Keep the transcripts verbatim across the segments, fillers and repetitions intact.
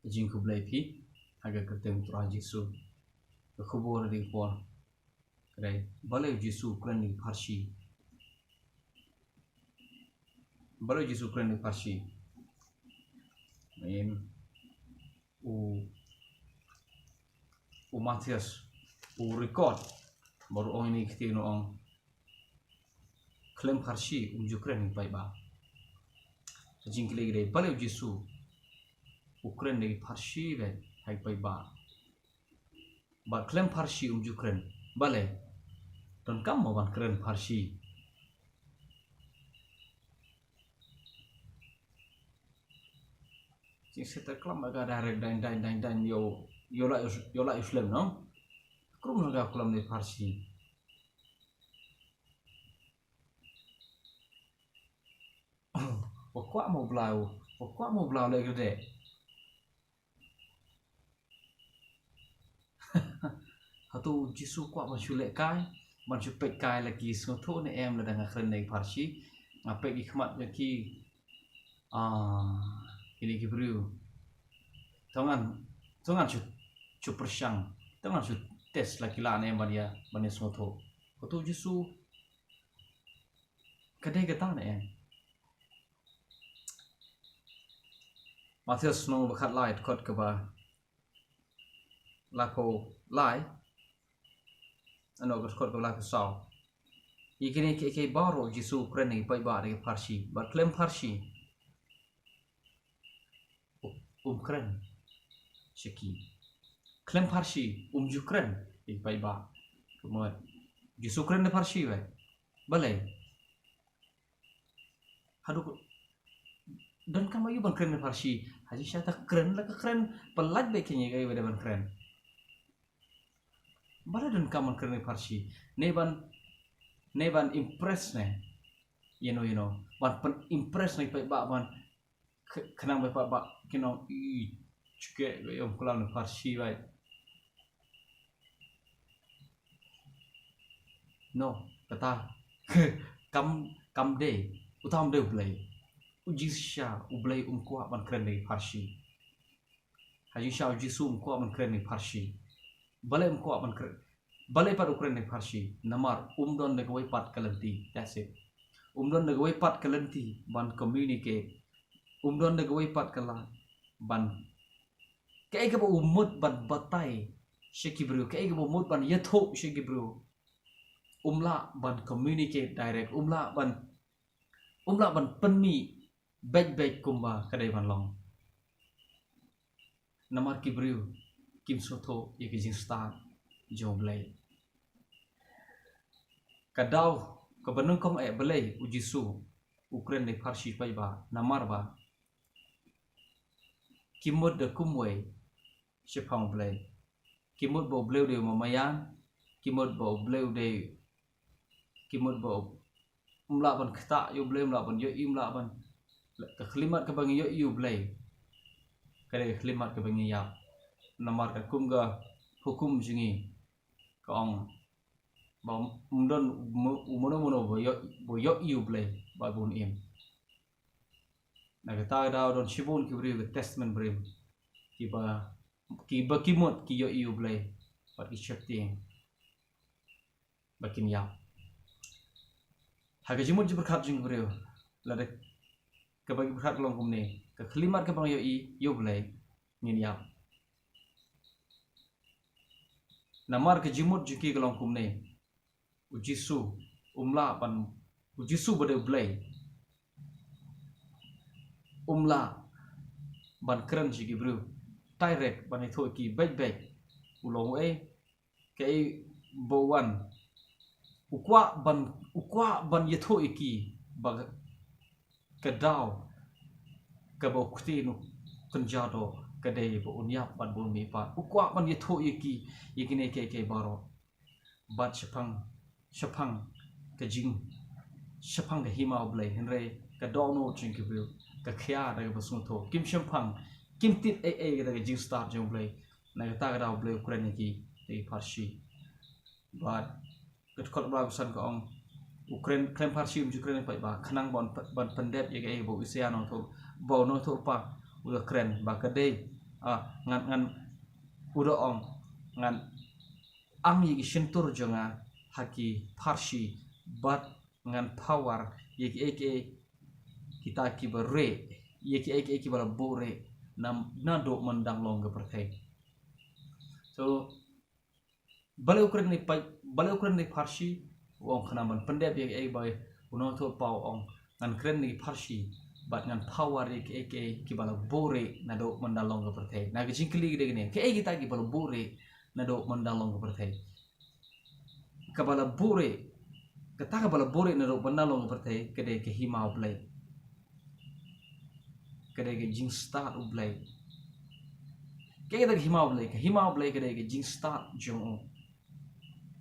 Jingkhublei phi ha ka kyrteng Trai Jisu. Ka khubor dei por. Kdei, balei u Jisu u kren ïa ki pharshi? Balei u Jisu u kren ïa ki pharshi? Em, u, u Mathaios u record, bad u ong ïa kine ki ktien, u ong, khlem pharshi um ju kren ïa ki paidbah. Ka jingkylli kdei, balei u Jisu u kren ïa ki pharshi beit ha ki paidbah? Bad khlem pharshi um ju kren. Balei? Donkam mo ban kren pharshi? Jingset klam ka direct, dang, dang, dang, dang, ïoh, ïoh lah, ïoh lah, ïoh slem, no? Krum na ka klam ïa ki pharshi. Wa kwah mo bla u, wa kwah mo bla u leh kdei. Hato u Jisu u kwah ban shu leh kai, ban shu peit kai la ki sngewthuh ne em lada nga kren na ki pharshi? Nga peit ki khmat jong ki, ah, kine ki briew. To ngan, to ngan shu, shu pyrshang, to ngan shu test la ki lah ne em ban ïa, ban ïa sngewthuh. Hato u Jisu ka dei kata ne em? Mathaios lynnong ba khatlai, dkhot kaba laiphew lai, ano, dkhot kaba laiphew saw. Ïa kine kiei kiei baroh u Jisu u kren ïa ki paidbah da ki pharshi, bad khlem pharshi um kren sha ki. Khlem pharshi um ju kren ïa ki paidbah. Kumno? U Jisu u kren da ki pharshi beit. Balei? Haduh, donkam aïu ban kren da ki pharshi? Ha jingshisha te kren la ka kren, pyllait beit kane ïa kaei ba dei ban kren. Balei donkam ban kren da ki pharshi? Ne ban, ne ban impress ne, you know, you know, ban pyn-impress ne ki paidbah, ban kh-, khnang ba ki paidbah kin ong, "Ih, shukor, ka ïa u klam da ki pharshi beit." No, kata kam, kam dei, uta um dei U Blei. U jingshisha U Blei um kwah ban kren da ki pharshi. Ha jingshisha u Jisu um kwah ban kren da ki pharshi. Balei um kwah ban kren? Balei pat u kren da ki pharshi? Namar um don da kawei pat ka lynti. That's it. Um don da kawei pat ka lynti ban communicate. Um don da kawei pat ka lad ban, kaei kaba u mut ban batai sha ki briew, kaei kaba u mut ban ïathuh sha ki briew, um lah ban communicate direct, um lah ban, um lah ban pynmih beit beit kumba ka dei ban long. Namar ki briew kim sngewthuh ïa ka jingstad jong U Blei. Ka daw kaba nyngkong eh balei u Jisu u kren da ki pharshi paidbah, namar ba ki mut da kumwei shaphang U Blei. Ki mut ba U Blei u dei u mamaïan, ki mut ba U Blei u dei, ki mut ba um lah ban ktah ïa U Blei, um lah ban ïohi, um lah ban, ka khyllipmat kaba ngi ïohi ïa U Blei ka dei ka khyllipmat kaba ngi ïap. Namar ka kum ka hukum jong ngi ka ong ba um don u mano mano ba ïoh, ba ïohi ïa U Blei bad bun im. Na kata ka daw don shibun ki briew ka Testament Barim kiba, kiba ki mut ki ïohi ïa U Blei bad ki sheptieng ba kin ïap. Ha ka jingmut jingpyrkhat jong ki briew, lada kaba ki pyrkhat ka long kumne, ka khyllipmat kaba ngi ïohi ïa U Blei, ngin ïap. Namar ka jingmut jong ki ka long kumne, u Jisu um lah ban, u Jisu ba dei U Blei um lah ban kren sha ki briew direct, ban ïathuh ïa ki beit beit u long uei, kaei ba u wan. U kwah ban, u kwah ban ïathuh ïa ki ba ka daw kaba u ktien u kynja doh ka dei ba un ïap bad ba un mihpat. U kwah ban ïathuh ïa ki ïa kine kiei kiei baroh. Bad shaphang, shaphang ka jing, shaphang ka hima U Blei, hynrei ka dohnud jong ki briew ka khia da kaba sngewthuh. Kim shemphang, kim tip ei ei da ka jingstad jong U Blei. Na kata ka daw U Blei u kren ïa ki da ki pharshi. Bad ka dkhot ba la san ka ong, u kren, khlem pharshi um ju kren ïa ki paidbah, khnang ban, ban pyndep ïa kaei ba u Isaïah nongthoh, ba u nongthoh lypa u la kren ba ka dei Ah, ngan, ngan, u da ong, ngan ang ïa ki shyntur jong nga ha ki pharshi, bad ngan pawar ïa kiei kiei kita kiba rieh, ïa kiei kiei kiba la buhrieh, na, naduh mynta dang long ka pyrthei. So, balei u kren ïa ki pa-, balei u kren ïa ki pharshi, u ong khnang ban pyndep ïa kiei ba u nongïathuhpaw u ong, ngan kren ïa ki pharshi, bad ngan pawar ïa kiei kiei kiba la buhrieh naduh mynta dang long ka pyrthei. Na ka jingkylli ka dei kane, kiei kita kiba la buhrieh naduh mynta dang long ka pyrthei. Kaba la buhrieh, kata kaba la buhrieh naduh mynta dang long ka pyrthei, ka dei ka hima U Blei. Ka dei ka jingstad U Blei. Kaei kata ka hima U Blei, ka hima U Blei ka dei ka jingstad jong u.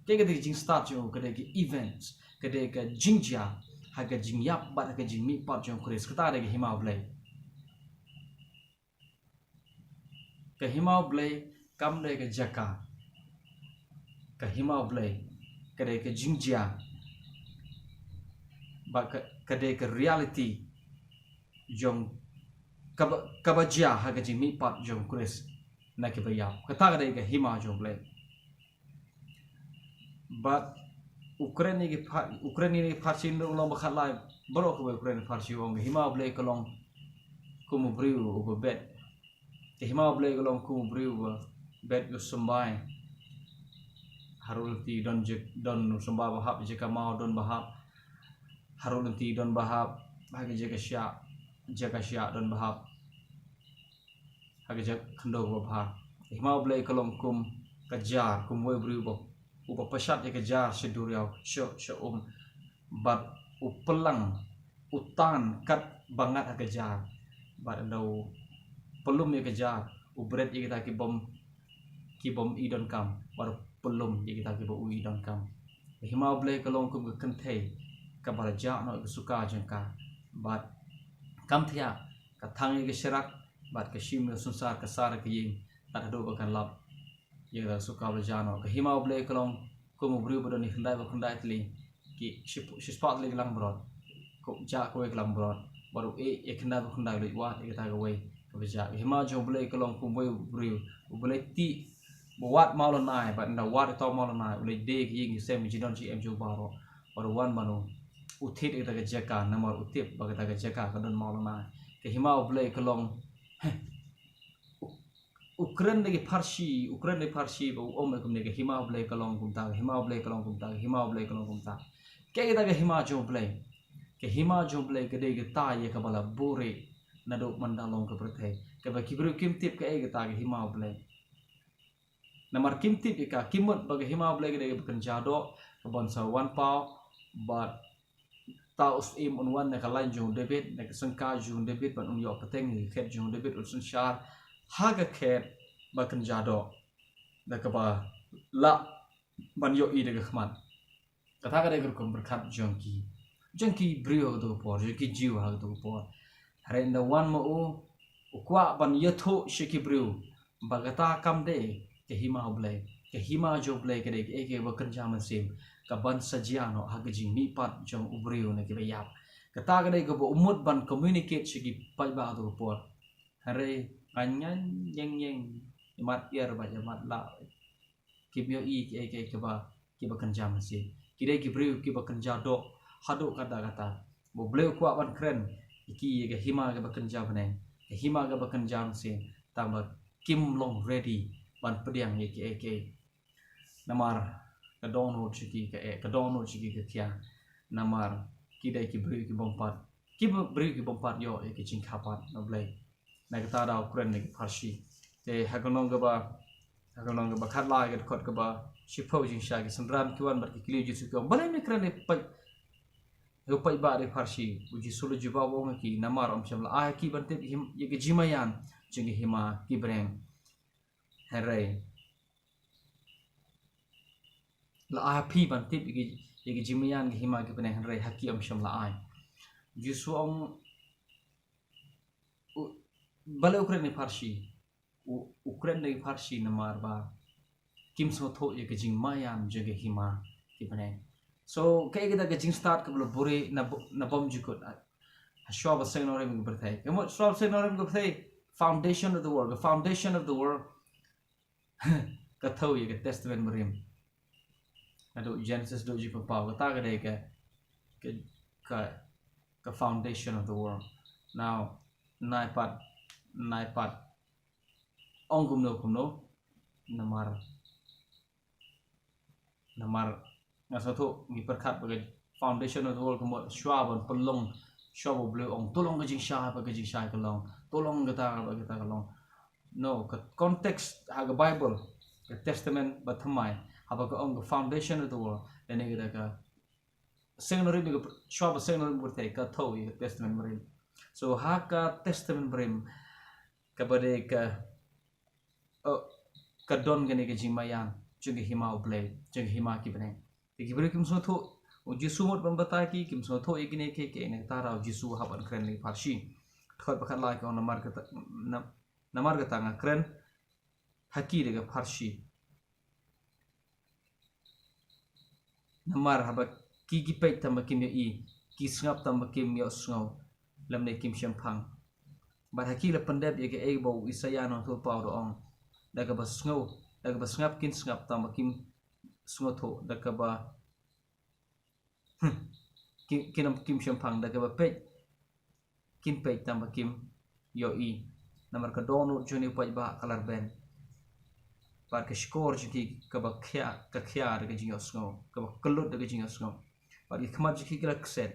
Kaei kata ka jingstad jong u, ka dei ka event, ka dei ka jingjia ha ka jingïap bad ha ka jingmihpat jong u Khrist. Kata ka dei ka hima U Blei. Ka hima U Blei kam dei ka jaka. Ka hima U Blei ka dei ka jingjia, bad ka, ka dei ka reality jong kaba, kaba jia ha ka jingmihpat jong u Khrist na kiba ïap. Kata ka dei ka hima jong U Blei. Bad u kren ïa ki pha-, u kren ïa ki pharshi, u long ba khatlai baroh kawei u kren ïa ki pharshi, u ong ka hima U Blei ka long kum u briew uba bet. Ka hima U Blei ka long kum u briew uba bet ïa u symbai. Harud lynti don je-, don u symbai ba hap, jaka maw don ba hap. Harud lynti don ba hap. Ha ka jaka shiah, jaka shiah don ba hap. Ha ka jaka khyndew ba bha. Ka hima U Blei ka long kum ka jar, kum uwei u briew uba, uba pynshat ïa ka jar sha duriaw, sha, sha um. Bad u pyllang, u tan kat ba ngat ha ka jar. Bad ynda u pyllum ïa ka jar, u bret ïa kita ki bym, ki bym i donkam, bad u pyllum ïa kita kiba u i donkam. Ka hima U Blei ka long kum ka kynthei kaba la jah noh ïa ka suka jong ka. Bad kam thiah, ka thang ïa ka sharak, bad ka shim ïa ka sunsar, ka sar ïa ka ïing, tad haduh ba kan lap ïa ka suka ba la jah noh. Ka hima U Blei ka long kum u briew ba don ïa khyndai ba khyndai tylli, ki shi-, shispah tylli ki langbrot. Ka jah kawei ka langbrot, bad u ïeh ïa khyndai ba khyndai, u leit wad ïa kata kawei kaba jah. Ka hima jong U Blei ka long kum uwei u briew uba leit tih, ba wad mawlynnai, bad ynda wad ïa uta u mawlynnai, u leit die ïa ka ïing ka sem, ka jingdon jingem jong baroh. Bad u wan ban u, u thied ïa kata ka jaka, namar u tip ba kata ka jaka ka don mawlynnai. Ka hima U Blei ka long, heh, u, u kren da ki pharshi, u kren da ki pharshi, ba u ong kumne, ka hima U Blei ka long kumta, ka hima U Blei ka long kumta, ka hima U Blei ka long kumta. Kaei kata ka hima jong U Blei? Ka hima jong U Blei ka dei kata ïa kaba la buhrieh naduh mynta dang long ka pyrthei, kaba ki briew kim tip kaei kata ka hima U Blei. Namar kim tip ïa ka, kim mut ba ka hima U Blei ka dei kaba kynja doh, ka ban sa wan paw, bad uta u syiem un wan na ka lain jong u David, na ka syngkai jong u David, bad un ïoh pateng ïa ka khet jong u David, un synshar ha ka khet ba kynja doh, da kaba lah ban ïohi da ka khmat. Kata ka dei ka rukom pyrkhat jong ki, jong ki briew ha kato ka por, jong ki Jiw ha kato ka por. Hynrei ynda wan ma u, u kwah ban ïathuh sha ki briew ba kata kam dei ka hima U Blei. Ka hima jong U Blei ka dei kaei kaei ba kynja mynsiem, ka ban sa jia noh ha ka jingmihpat jong u briew na kiba ïap. Kata ka dei kaba u mut ban communicate sha ki paidbah ha kato ka por. Hynrei nga ñiang ñiang ñiang, ïa mat iar bad ïa mat lah, kim ïohi kaei kaei kiba, kiba kynja mynsiem. Ki dei ki briew kiba kynja doh haduh katta katta. Ba U Blei u kwah ban kren ïa ki ïa ka hima kaba kynja bneng, ka hima kaba kynja mynsiem, tangba kim long ready ban pdiang ïa kiei kiei. Namar ka dohnud sha ki ka eh, ka dohnud sha ki ka thiah. Namar ki dei ki briew ki bym pat, ki briew ki bym pat ïoh ïa ka jingkha pat na U Blei. Na kata daw u kren da ki pharshi. Te ha ka lynnong kaba, ha ka lynnong kaba khatlai, ka dkhot kaba shiphew, jingshai ki synran ki wan bad ki kylli ïa u Jisu, ki ong, balei me kren ïa u paid, ïa u paidbah da ki pharshi? U Jisu u la jubab u ong ïa ki, namar ym shym la ai ha ki ban tip ïa ka jingmaïan jong ka hima ki bneng. Hynrei la ai ha phi ban tip ïa ka, ïa ka jingmaïan ka hima ki bneng, hynrei ha ki ym shym la ai. U Jisu u ong, u, balei u kren da ki pharshi? U, u kren da ki pharshi namar ba kim sngewthuh ïa ka jingmaïan jong ka hima ki bneng. So kaei kata ka jingstad kaba la buhrieh na, na bymjukut, ha shuwa ba seng nongrim ka pyrthei. Ka mut shuwa ba seng nongrim ka pyrthei, foundation of the world, the foundation of the world, ka thew ïa ka Testament Barim. Naduh Genesis duh Jingpynpaw, kata ka dei ka, ka, ka, ka foundation of the world. Now, nai pat, nai pat ong kumno kumno, namar, namar nga sngewthuh ngi pyrkhat ba ka foundation of the world ka mut shuwa ban pynlong, shuwa ba U Blei u ong, to long ka jingshai, ba ka jingshai ka long, to long kata, ba kata ka long. No, ka context ha ka Bible, ka Testament Bathymmai, haba ka ong ka foundation of the world, lane kata ka seng nongrim, ka shuwa ba seng nongrim pyrthei, ka thew ïa ka Testament Barim. So ha ka Testament Barim, kaba dei ka, oh, ka don kane ka jingmaïan jong ka hima U Blei, jong ka hima ki bneng. Te ki briew kim sngewthuh, U Jisu mut ban batai ki, kim sngewthuh ïa kine kiei kiei, na kata ka daw U Jisu u hap ban kren ïa ki pharshi. Dkhot ba khatlai ka ong, namar kata, nam-, namar kata nga kren ha ki da ka pharshi. Namar haba ki, ki peit tang ba kim ïohi, ki sngap tang ba kim ïohsngew, lymne kim shemphang. Bad ha ki la pyndep ïa kaei ba u Isaïah nongthoh paw u da ong, da kaba sngew, da kaba sngap kin sngap tang ba kim sngewthuh, da kaba, hmm, ki, kin, kim shemphang, da kaba peit kin peit tang ba kim ïohi. Namar ka dohnud jong une u paidbah ka la rben, bad ka shkor jong ki kaba khia, ka khia da ka jingïohsngew, kaba kyllut da ka jingïohsngew. Bad ki khmat jong ki ki la kset,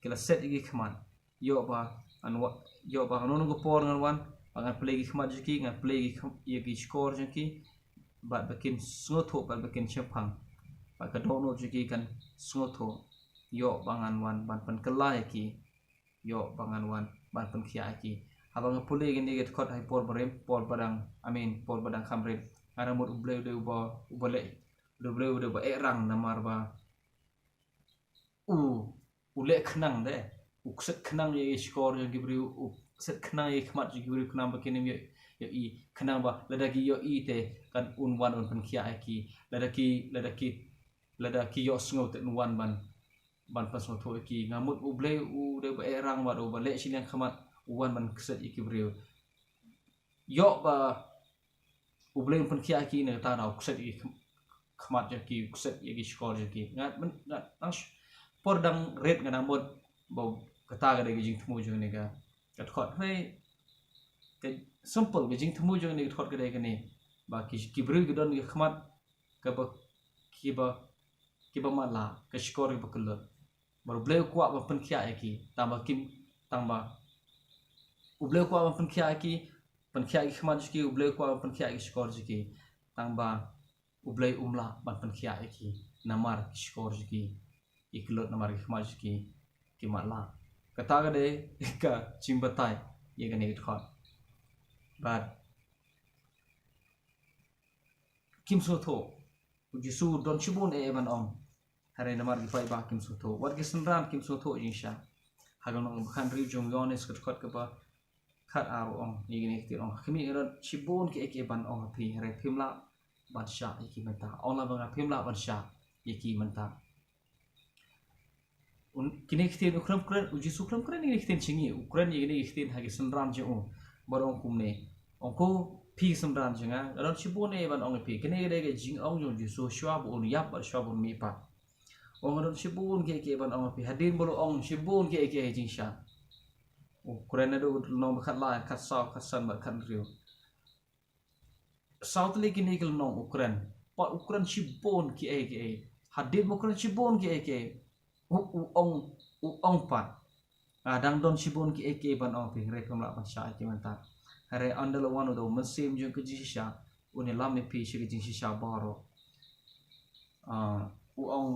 ki la set ïa ki khmat. Ïoh ba ngan wa-, ïoh ba ngan, ngan, ka por ngan wan, ba ngan plie ki khmat jong ki, ngan plie ki kham-, ïa ki shkor jong ki, bad ba kin sngewthuh, bad ba kin shemphang. Bad ka dohnud jong ki kan sngewthuh. Ïoh ba ngan wan ban pynkylla ïa ki. Ïoh ba ngan wan ban pynkhiah ïa ki. Haba nga pule kine ki dkhot ha i por barim, por ba dang, I mean, por ba dang kham rit, nga da mut U Blei u dei uba, uba leh, U Blei u dei uba eh rang, namar ba u, u leh khnang de, u kset khnang ïa ki shkor jong ki briew, u kset khnang ïa ki khmat jong ki briew, khnang ba kin ym ïoh, ïohi, khnang ba lada ki ïohi te kan un wan un pynkhiah ïa ki, lada ki, lada ki, lada ki ïohsngew te un wan ban, ban pynsngewthuh ïa ki. Nga mut U Blei u dei uba eh rang bad uba leh shiliang khmat, u wan ban kset ïa ki briew. Ïoh ba U Blei un pynkhiah ïa ki, na kata ka daw u kset ïa ki khmat jong ki, u kset ïa ki shkor jong ki. Nga, nga, nga, por dang rit nga da mut ba kata ka dei ka jingthmu jong kane ka, ka dkhot. Hynrei ka simple ka jingthmu jong kane ka dkhot ka dei kane, ba ki, ki briew ki don ki khmat kaba, kiba, kiba matlah, ka shkor kaba kyllut. Bad U Blei u kwah ban pynkhiah ïa ki, tang ba kim, tang ba U Blei u kwah ban pynkhiah ïa ki, pynkhiah ïa ki khmat jong ki, U Blei u kwah ban pynkhiah ïa ki shkor jong ki, tang ba U Blei um lah ban pynkhiah ïa ki namar ki shkor jong ki, ki kyllut namar ki khmat jong ki, ki matlah. Kata ka dei ka jingbatai ïa kane ka dkhot. Bad kim sngewthuh, U Jisu u don shibun eh eh ban ong. Hynrei namar ki paidbah kim sngewthuh, wat ki synran kim sngewthuh jingshisha. Ha ka lynnong ba khathynriew jong u Ïoannis ka dkhot kaba khatar u ong ïa kine ki ktien, u ong, ha khmih nga don shibun kiei kiei ban ong ha phi, hynrei phim lah ban shah ïa ki mynta. Ong lah ba nga phim lah ban shah ïa ki mynta. Un, kine ki ktien u khlem kren, U Jisu u khlem kren ïa kine ki ktien sha ngi, u kren ïa kine ki ktien ha ki synran jong u. Bad u ong kumne, ong ko phi ki synran jong nga, nga don shibun eh ban ong ïa phi. Kane ka dei ka jingong jong U Jisu shuwa ba un ïap bad shuwa ba un mihpat. U ong nga don shibun kiei kiei ban ong ïa phi. Hadien ba la ong shibun kiei kiei ha jingshisha, u kren naduh lynnong ba khatlai, khatsaw, khatsan bad khathynriew. Saw tylli kine ki lynnong u kren, pat u kren shibun kiei kiei. Hadien ba u kren shibun kiei kiei, u, u ong, u ong pat, nga dang don shibun kiei kiei ban ong ïa phi, hynrei phim lah ban shah ïa ki mynta. Hynrei ynda la wan uta u Mynsiem jong ka jingshisha, un ïalam ïa phi sha ka jingshisha baroh. Ah, u ong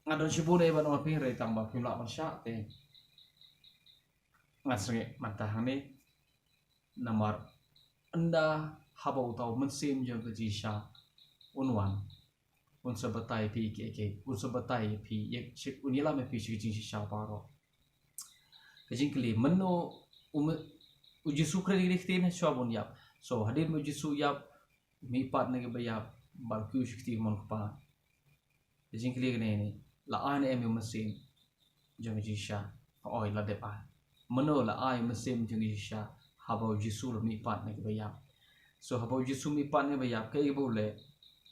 nga don shibun eh ban ong ïa phi, hynrei tang ba phim lah ban shah te ngan sangeh mynta hangne. Namar ynda haba uta u Mynsiem jong ka jingshisha un wan, un sa batai ïa phi kiei kiei, un sa batai ïa phi, ïa, shi-, un ïalam ïa phi sha ka jingshisha baroh. Ka jingkylli, mano u Me-, U Jisu u kren ïa kine ki ktien shuwa ba un ïap? So hadien ba U Jisu u ïap, u mihpat na kiba ïap, bad u kiew sha kti mon u Kpa. Ka jingkylli kane ne, la ai ne em ïa u Mynsiem jong ka jingshisha? Hooid, la dep ai. Mano la ai ïa u Mynsiem jong ka jingshisha? haba u Jisu u la mihpat na ki baïap. So haba u Jisu u mihpat na ki baïap, kaei kaba u leh?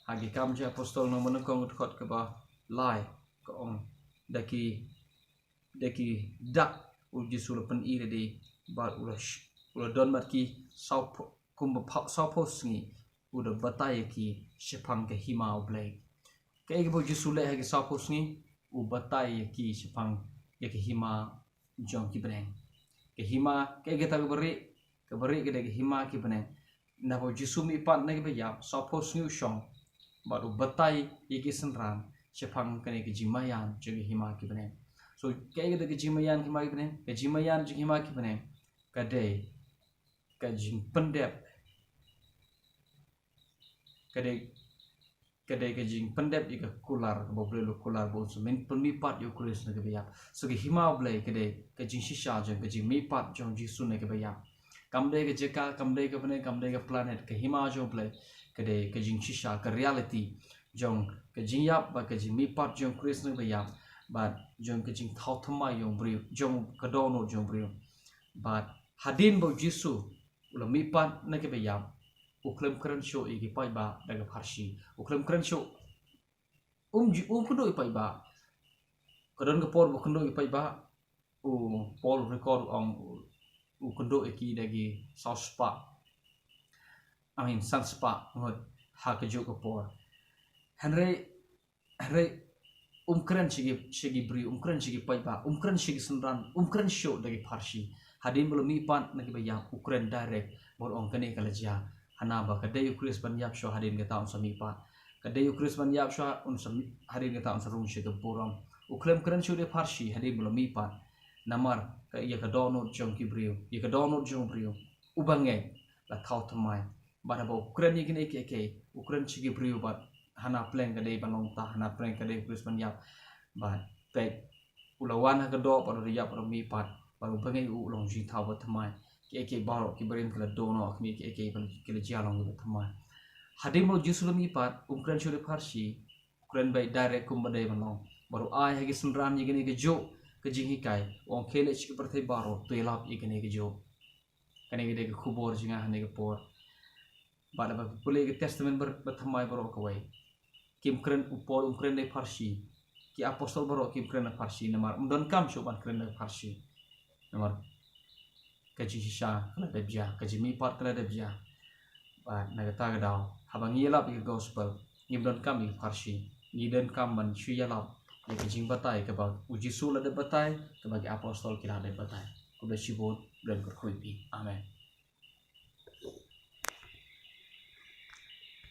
Ha Ki Kam ki Apostol lynnong ba nyngkong, dkhot kaba lai, ka ong, da ki, da ki dak u Jisu u la pyni lade, bad u la sh-, u la don bad ki sawphew, kumba phew, sawphew sngi, u da batai ïa ki shaphang ka hima U Blei. Kaei kaba u Jisu u leh ha ki sawphew sngi? U batai ïa ki shaphang, ïa ka hima jong ki bneng. Ka hima, kaei kata kaba rieh? Kaba rieh ka dei ka hima ki bneng. Naba u Jisu u mihpat na ki baïap, sawphew sngi u shong, bad u batai ïa ki synran shaphang kane ka jingmaïan jong ka hima ki bneng. So kaei kata ka jingmaïan jong ka hima ki bneng? Ka jingmaïan jong ka hima ki bneng ka dei ka jingpyndep, ka dei, ka dei ka jingpyndep ïa ka kular kaba U Blei u la kular ba un sa mih, pynmihpat ïa U Khrist na ki baïap. So ka hima U Blei ka dei ka jingshisha jong ka jingmihpat jong u Jisu na ki baïap. Kam dei ka jaka, kam dei ka bneng, kam dei ka planet, ka hima jong U Blei ka dei ka jingshisha, ka reality jong ka jingïap bad ka jingmihpat jong U Khrist na ki baïap, bad jong ka jingthaw thymmai jong u briew, jong ka dohnud jong u briew. Bad hadien ba u Jisu u la mihpat na ki baïap, u khlem kren shuh ïa ki paidbah da ka pharshi. U khlem kren shuh, um ju, um kynduh ïa ki paidbah. Ka don ka por ba u kynduh ïa ki paidbah, u Paul u record u ong, u, u kynduh ïa ki da ki saw spah, I mean, san spah ngut ha kajuh ka por. Hynrei, hynrei um kren sha ki, sha ki briew, um kren sha ki paidbah, um kren sha ki synran, um kren shuh da ki pharshi. Hadien ba u la mihpat na ki baïap, u kren direct, bad u ong kane ka la jia. Hana ba ka dei U Khrist ban ïap shuh, hadien kata un sa mihpat. Ka dei U Khrist ban ïap shuh, un sa mih, hadien kata un sa rung sha ka burom. U khlem kren shuh da ki pharshi hadien ba u la mihpat. Namar ka, ïa ka dohnud jong ki briew, ïa ka dohnud jong u briew, u bangeit la thaw thymmai. Bad haba u kren ïa kine kiei kiei, u kren sha ki briew bad hana pleng ka dei ban long ta, hana pleng ka dei U Khrist ban ïap. Bad peit, u la wan ha ka doh bad u la ïap bad u mihpat, bad u bangeit u u long jingthaw ba thymmai. Kiei kiei baroh ki barim ki la duh noh, kine kiei kiei ba ki la jia long kiba thymmai. Hadien ba u Jisu u la mihpat, um kren shuh da ki pharshi, u kren beit direct kumba dei ban long. Bad u ai ha ki synran ïa kane kajuh ka jinghikai, u ong khie leit sha ki pyrthei baroh, to ïalap ïa kane kajuh. Kane ka dei ka khubor jong nga ha kane ka por. Bad haba phi pule ïa ka Testament ba, ba thymmai baroh kawei, kim kren, u Paul um kren da ki pharshi. Ki apostol baroh kim kren da ki pharshi namar ym donkam shuh ban kren da ki pharshi. Namar ka jingshisha ka la dep jia, ka jingmihpat ka la dep jia. Bad na kata ka daw, haba ngi ïalap ïa ka gospel, ngim donkam ïa ki pharshi. Ngi donkam ban shu ïalap ïa ka jingbatai kaba u Jisu u la dep batai, kaba ki apostol ki la dep batai. Khublei shibun, U Blei un kyrkhu ïa phi. Amen.